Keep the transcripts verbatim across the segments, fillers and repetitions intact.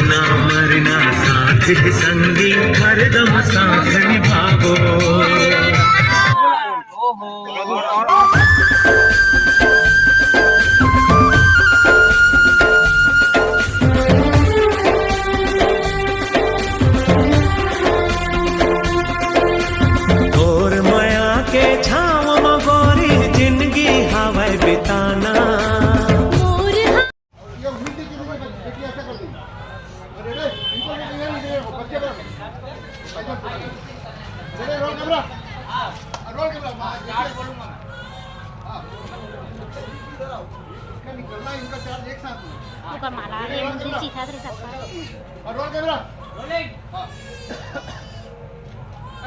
ना मरना साथ ही संगी, हरदम साथ निभावो। तोर मया के छाँव म गोरी जिनगी हावय बिताना। ये उम्मीद थी कि मुझे बेटी ऐसा कर देगी। अरे रे, इनको भी तैयार नहीं करेगा, बच्चे का। अरे, रोल कैमरा। रोल कैमरा, माँ, देखिए। हाँ। इनका निकलना है, इनका चार्ज एक साथ में। ओकर माला ये रे, रोल कैमरा। पीछे था तेरे सबका। और रोल कैमरा। रोलिंग। हाँ।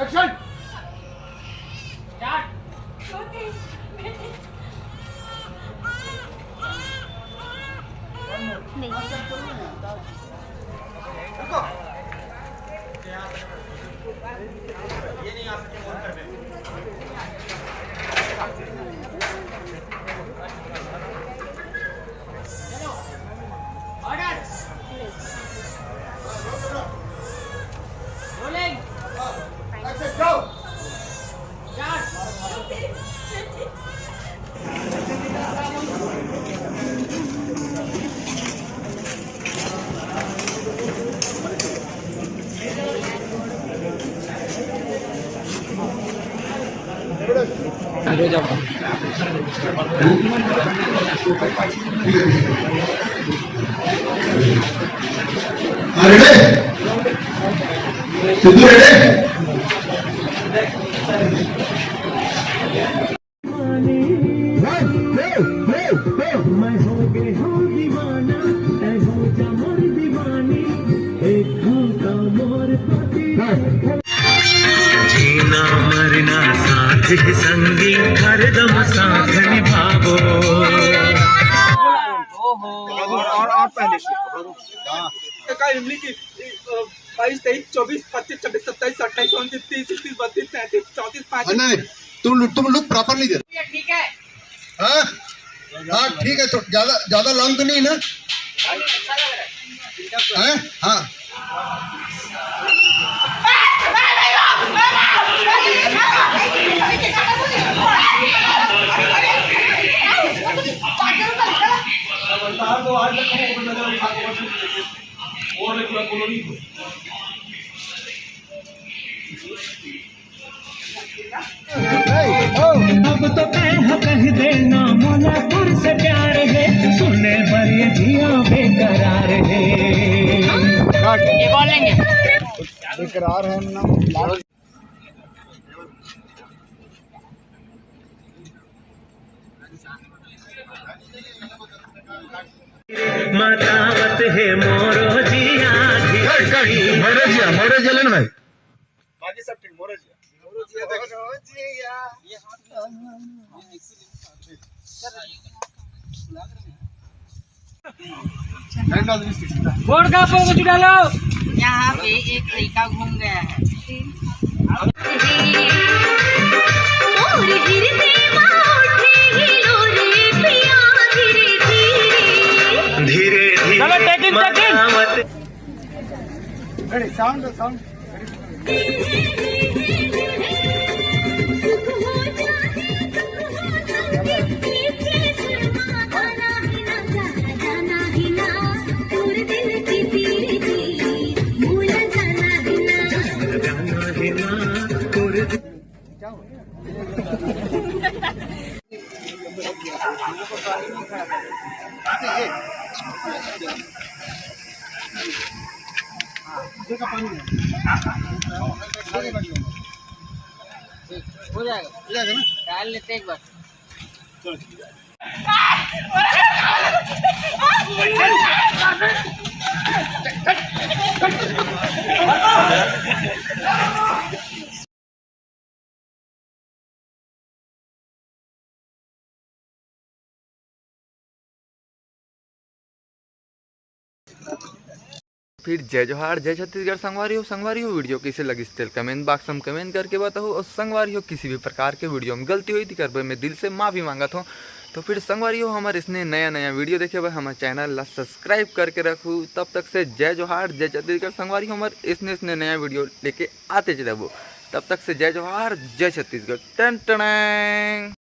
एक्शन। स्टार्ट। नहीं। ऑर्डर। रोलिंग। एक्शन, गो। रेडी? सिद्धू रेडी? जीना मरना साथ ही संगी, हरदम साथ निभावो। और, और, और पहले से। हाँ। का इमली की, अ, बाईस, तेईस, चौबीस, पच्चीस, छब्बीस, सत्ताईस, अट्ठाईस, उनतीस, तीस, इकतीस, बत्तीस, तैंतीस, चौंतीस, पैंतीस। नहीं, तुम, तुम लुक प्रॉपर नहीं दे रहे। ठीक है। हाँ? हाँ, ठीक है, तो ज्यादा, ज्यादा लॉन्ग तो नहीं ना? हैं? हाँ। अब तो कह, कह देना, मोला तोर से प्यार हे, सुने बर ये जिया बेकरार हे। ये बोलेंगे। बेकरार है ना। बतावत हे मोरो जिया। मोरे जिया, मोरे जिया लेना भाई। बाकी सब ठीक, मोरे जिया। मोरे जिया, देखो। मोरे जिया। गोड़का पोगो चुड़ा लो। यहाँ पे एक लड़का घूम गया है। धीरे धीरे चलो, taking, taking। Ready, sound, sound। हो जाएगा। हो जाएगा ना? डाल लेते एक बार। चलो, ठीक है। फिर जय जोहार, जय छत्तीसगढ़ संगवारी हो। संगवारी हो, वीडियो कइसे लगिस तेल कमेंट बॉक्स में कमेंट करके बताओ। और संगवारी हो, किसी भी प्रकार के वीडियो में गलती होही तेकर बर मैं दिल से माफी मांगत हूँ। तो फिर संगवारी हो, हमर इसने नया नया वीडियो देखे बर हमर चैनल ला सब्सक्राइब करके रखू। तब तक से जय जोहार, जय छत्तीसगढ़। संगवारी हो, हमर इसने इसने नया वीडियो लेके आते रहबो। तब तक से जय जोहार, जय छत्तीसगढ़। Ton ton.